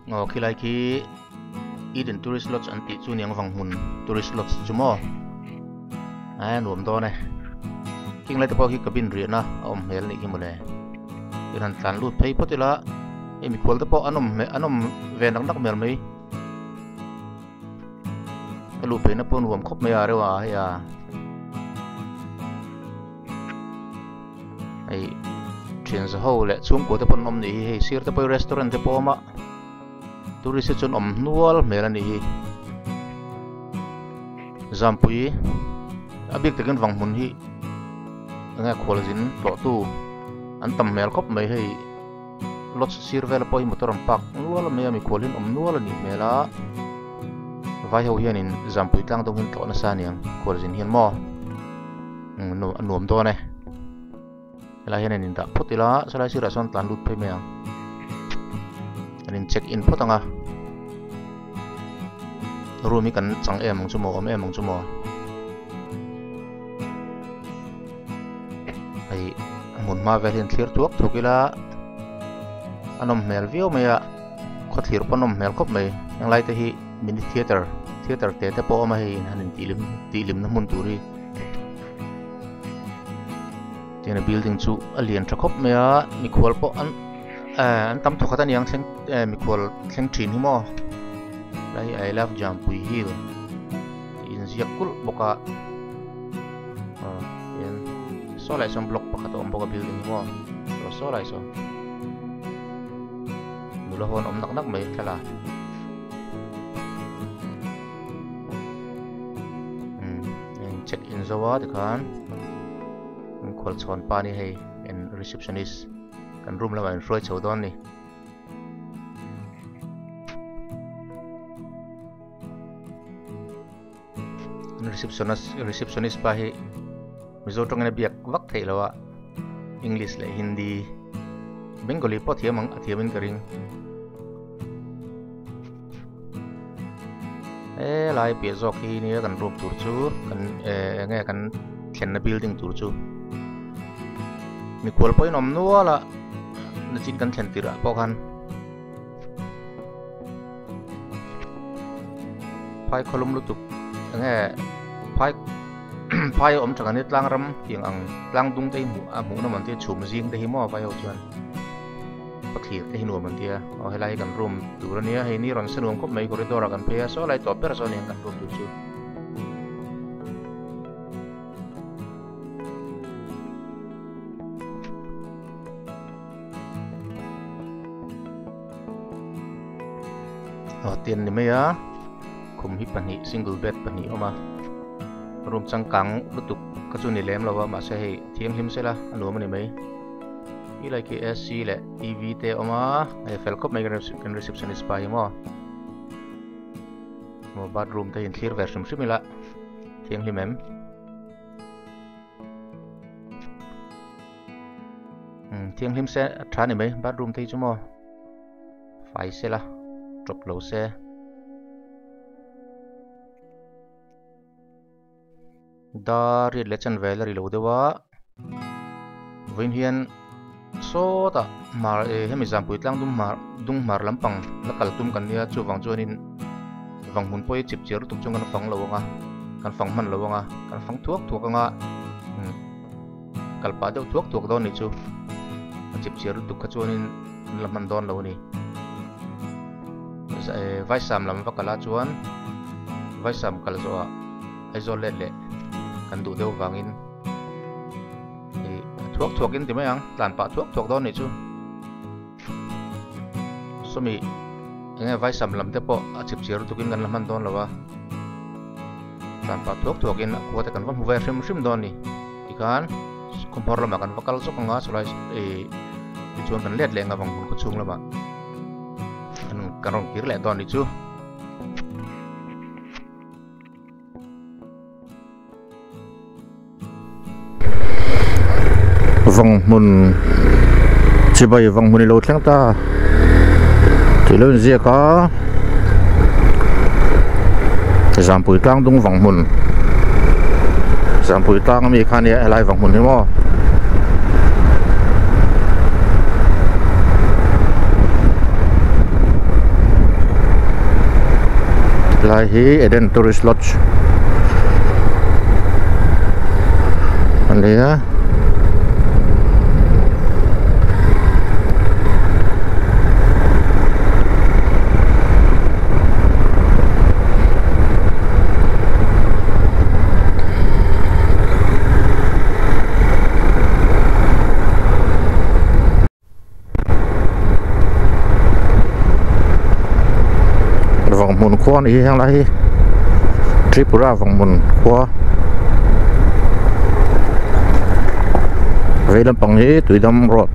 Aw khilai khi Eden Tourist Lodge an tih chu niang vang hmun Tourist Lodge chu maw a nuam dawn e khing lai te pawh khi cabin riahna a awm hmel anih khi mawle tin han tlan lut phei phawt ila hei mikhual te pawh an awm hmel an awm ve nak nak hmel mai a luh phei na pawh nuam khawp mai a reuh a hei a. Hei thian za ho leh chhungkua te pawh an awm nih hi hei sir te pawh hi restaurant te pawh a awm a tourist te chu an awm hnual hmel a nih hi Zampui a bik takin vang hmun hi enge khualzin tlawh tu an tam hmel khawp mai hei lodge sir vel pawh hi motor an park nual mai a mikhual hi an awm nual a nih hmel a vai ho hianin Zampui tlang dawng hian tlawh nasa aniang khualzin hian maw. A nuam dawn e helai hian an indah phawt ila sawlai sirah sawn tlan lut phei mai ang an in check in phawt ang a room hi kan chang em ang chu maw awm em ang chu maw hei hmun hma vel hian thlir thuak thuak ila a nawm hmel viau mai a khawthlir pawh a nawm hmel khawp mai henglai te hi mini theatre theatre te te pawh a awm a hei han intihlim tihlimna hmun tur hi. Tihian a building chu a lian tha khawp mai a mikhual pawh an eh an tam thawkhat a niang thleng eh mikhual thleng thin hi maw helai hi I love Jampui hill tih inziak kulh bawk a aw tihian saw lai sawn block pakhat a awm bawk a building hi maw aw saw lai sawn nula ho an awm nak nak mai thlalak. Check in zo a tikhan khual chhawn pa ni hei en receptionist kan room lamah in hruai chho dawn ni. Receptionist receptionist pa hi Mizo tawngin a biak vak theih lo a English leh Hindi Bengali pawh thiam ang a thiamin ka ring. Helai piah zawk hi nia kan room tur chu kan eh enge kan thlenna building tur chu mikhual pawhin awm nual a nachin kan thlen tirh ah pawh khan phai khawlum lutuk enge phai phai a awm tha kan tlang ram tiang ang tlang dung te hi hmuh a hmuh nawm ang tia chhum zing te hi maw vai ho chuan. Ka thlir te hi nuam an tia aw helai hi kan room tur ania hei ni rawn se nuam khawp mai corridor ah kan phei a saw lai tawp ber saw aniang kan room tur chu. Aw tian ni mai a khum hi pahnih single bed pahnih a awm a room changkang lutuk kha chu ni lem lo a mahse hei thianghlim sela a nuam a ni mai. Ti lai khi AC leh TV te a awm a hei fel khawp mai kan receptionist pa hi maw maw bathroom te hi in thlir ve hrim hrim ila thianghlim em umm thianghlim se a tha a ni mai bathroom te hi chu maw fai sela tawp lo se. Dar riat leh chan vel a ri lo deuh a vawiin hian sawtah hmar eh hemi zampui tlang dum hmar dung hmar lampang la kal tum kan nia chuvang chuanin vang hmun pawh hi chip chiar lutuk chuan kan fang lo ang a kan fang hman lo ang a kan fang thuak thuak ang a umm kal pah deuh thuak thuak dawn nih chu a chip chiar lutuk kha chuanin an la hman dawn lo a ni. Vaisam lam va kal ah chuan Vaisam kal zawh ah Aizawl let leh kan duh deuh vangin ih thuak thuak in ti mai ang tlan pah thuak thuak dawn nih chu sawmi eng nge Vaisam lam te pawh a chip chiar lutuk in kan la hman dawn lo a tlan pah thuak thuak in a khua te kan va hmu ve hrim hrim dawn ni tikhan khawmhawr lamah kan va kal zawk ang a sawlai ih tichuan kan let leh ang a vang hmun khawchhung lamah. Kan rawn kir leh dawn ni chu. Vang hmun chibai vang hmun i lo thleng ta tih lo inziak a Zampui tlang dung vang hmun Zampui tlang ami kha nia helai vang hmun hi maw. Helai hi Eden Tourist Lodge a ni a. Vanghmun khua a ni hi heng lai hi Tripura Vanghmun khua vei lampang hi Tuidam road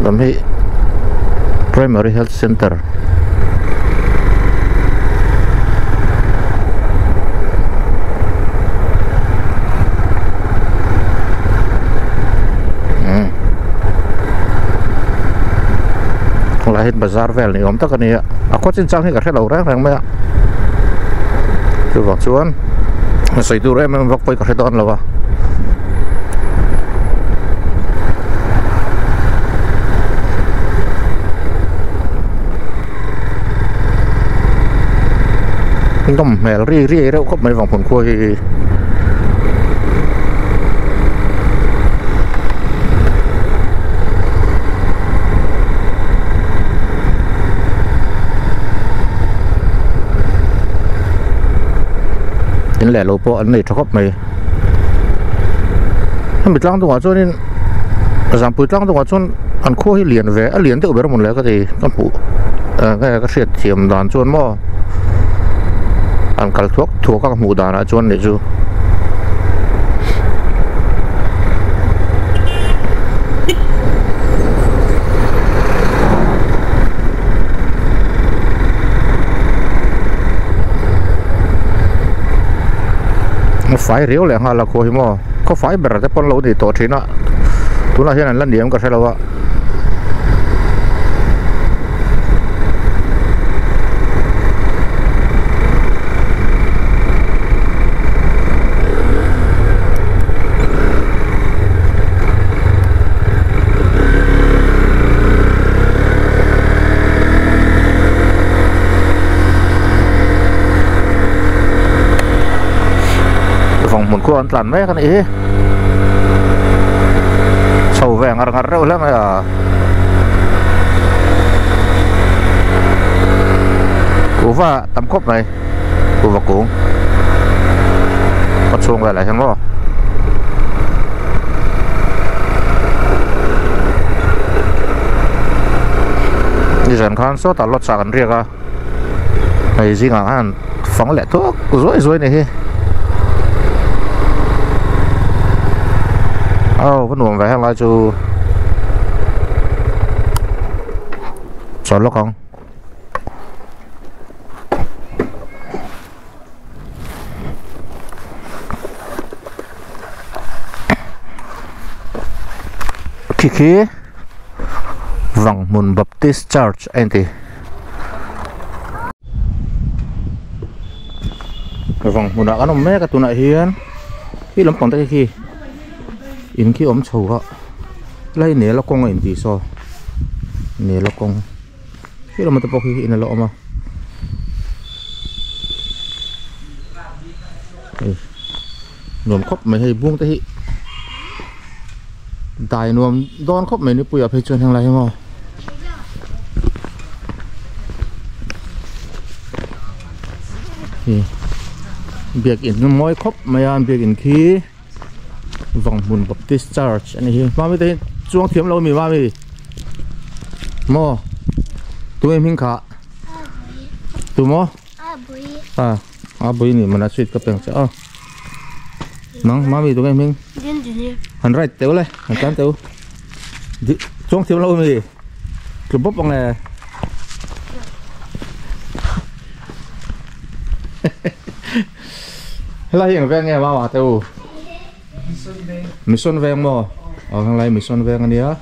lam hi Primary Health Centre. Lai hi bazar vel ni awm tak a ni a a khaw chin chang hi ka hre lo reng reng mai a chuvang chuan sawi tur em em vak pawh hi ka hre dawn lo a. Nawm hmel ri riai reuh khawp mai vang phun khua hi. In leh lo pawh an nei tha khawp mai. Hemi tlang dungah chuanin Zampui tlang dungah chuan an khua hi lian ve a lian deuh ber a mawn le ka ti ka hmuh nge ka hriat thiam dan chuan maw an kal thuak thuak a ka hmuh danah chuan nih chu. Fai riau leh nghal a khua hi maw khaw fai ber te pawn lo ni tawh thin a tunah hian an la niam ka hre lo a. Vang hmun khu an tlan mek a nih hi chho ve ngar ngar reuh hle mai a. Kuhva tam khawp mai kuhva kung kawt chhung velah hian maw. Nizan khan sawtah lawt chah kan riak a hei zingah khan fang leh thuak zuai zuai a ni hi aw va nuam ve heng lai chu chawl lawk ang. Khi khi Vanghmun Baptist Church a inti. Vanghmunah kan awm mek a tunah hian khi lampang te khi in khi awm chho a helai nel a kawng a inti saw nel a kawng. Khi lamah te pawh khi in a la awm a hei nuam khawp mai hei bung te hi dai nuam dawn khawp mai nipui ah phei chuan heng lai hi maw. Hei biakin mawi khawp mai a biakin khi Vanghmun Baptist Church a ni hi mami te hi chuang thiam lo a mi mami maw tunge hming kha tu maw a a bui ni mana sweet ka peng che a nang mami tunge hming han ride teuh le han tlan teuh chuang thiam lo a mi tlu bawp ang e. Helai hi eng veng nge mama te u? Mission veng maw? Aw helai Mission veng ania.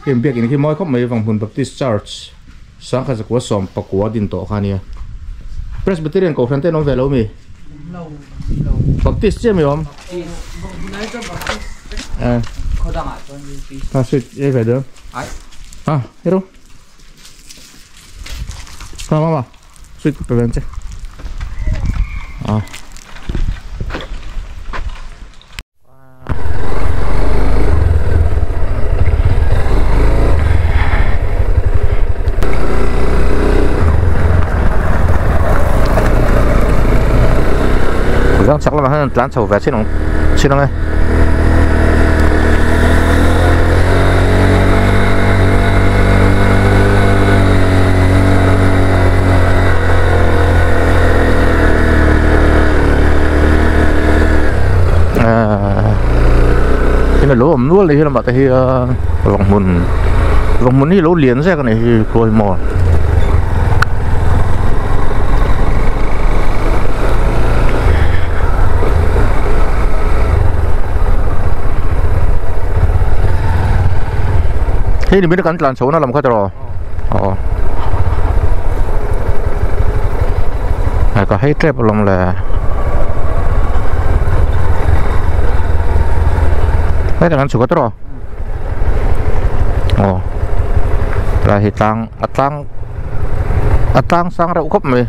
Khi biakin khi mawi khawp mai Vanghmun Baptist Church Sangkhat zakua sawm pakua din tawh kha ania. Presbyterian kohhran te an awm ve lo mi? Baptist chiah mi awm? Eh. Ha sweet ei ve dawn. Ha hero. Kha mama sweet pe ven che a veng chak lamah hian tlan chho ve chin ang chin ang e. Hei lo awm nual hi lamah te hian Vanghmun Vanghmun hi lo lian zek a ni hi khawi maw. Hei ni min kan tlan chho na lam kha tawh aw ka hei tep alawm le hei kan chhuk a tawh aw lai hi tlang a tlang a tlang sang reuh khawp mai.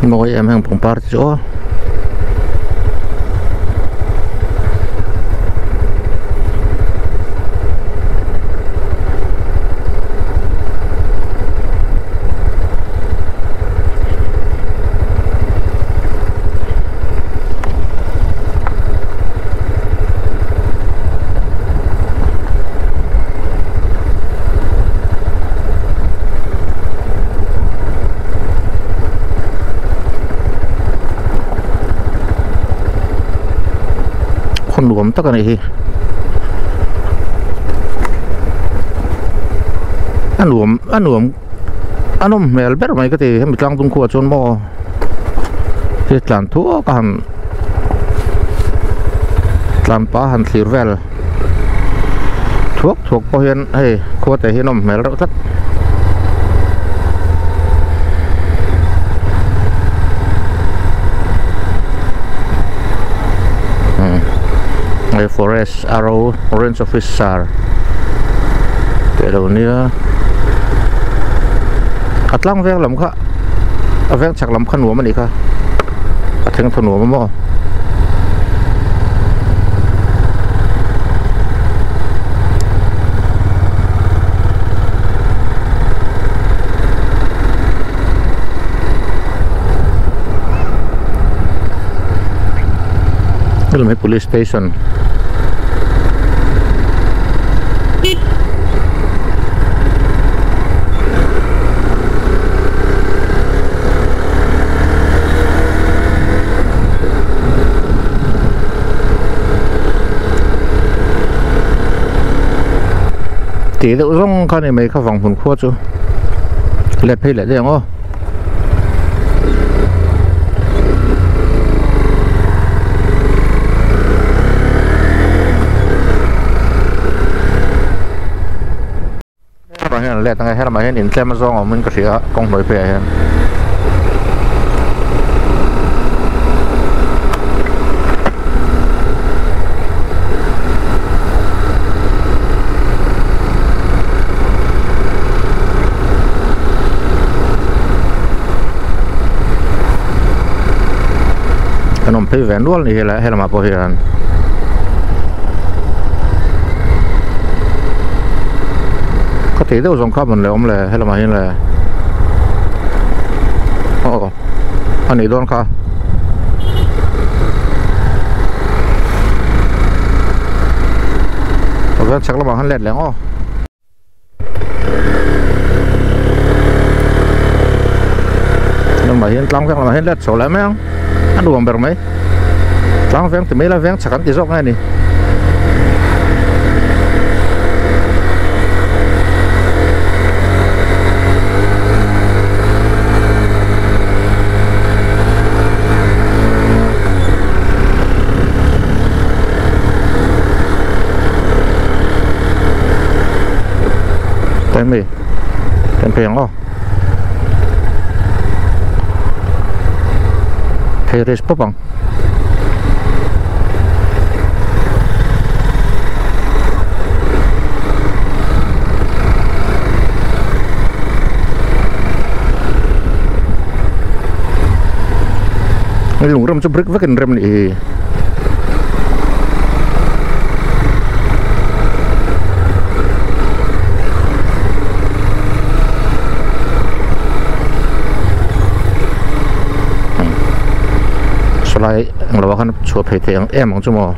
Mawi em heng pangpar te chu aw. Khaw nuam tak a ni hi a nuam a nuam a nawm hmel ber mai ka ti hemi tlang dung khuah chuan maw he tlan thuak a han tlan pa han thlir vel thuak thuak pawh hian hei khua te hi a nawm hmel reuh tlat. Hei forest arrow range officer tih alo nia a tlang veng lam kha a veng chhak lam kha nuam a nih kha a thleng thaw nuam a maw. Helai hi police station tih deuh zawng kha ni mai kha vang hmun khua chu let phei leh daih ang aw. Helamah hian an let ang e helamah hian intlem a zawng awmin ka hria a kawng hnuai pheiah hian. An awm phei ve nual a ni helai helamah pawh hian. Ka tih deuh zawng kha a rawn leh awm le helamah hian le aw a nih dawn kha. Veng chhak lamah khan let leh ang aw. Lamah hian tlang veng lamah hian let chho leh mai ang a nuam ber mai tlang veng ti mai la veng chhak an ti zawk nge ni. Phei ang aw phei race pawp ang. Hei lung rem chu brick vekin rem nih hi. Sawlai eng lo ah khan chhuah phei theih ang em ang chu maw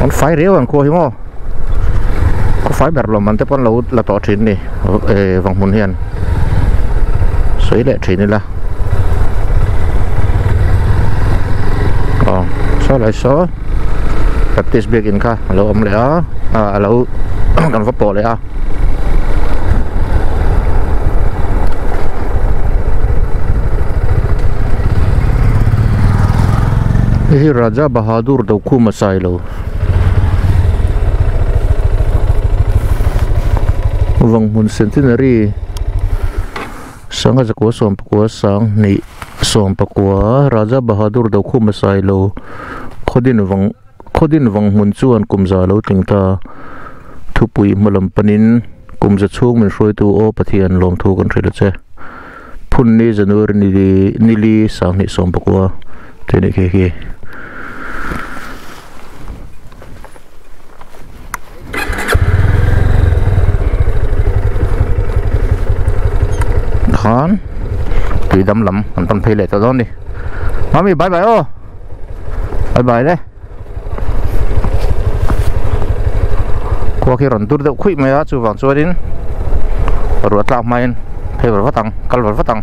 an fai riau ang khua hi maw khaw fai ber lawm an te pawh an lo la tawh thin a ni eh vang hmun hian sawi leh thin ila aw saw lai saw Baptist biakin kha a lo awm leh a ah a lo kan va pawh leh a. Hei hi Raja Bahadur Dokhuma Sailo Vanghmun Centenary Sangha zakua sawmpakua sanghnih sawmpakua Raja Bahadur Dokhuma Sailo khawdin vang Khawdin vang hmun chuan kum za lo tling ta. Thupui hma lam panin kum za chhung min hruaitu aw Pathian lawmthu kan hrilh a che. Phunni January nili nili sanghnih 11 tih a nih khi khi. Khan tui dam lam kan pan phei leh tawh dawn a ni. Mami bye bye aw. Bye bye le. Khua khi rawn dur deuh khuih mai a chuvang chuanin ruah tlak hmain phei var vat ang kal var vat ang.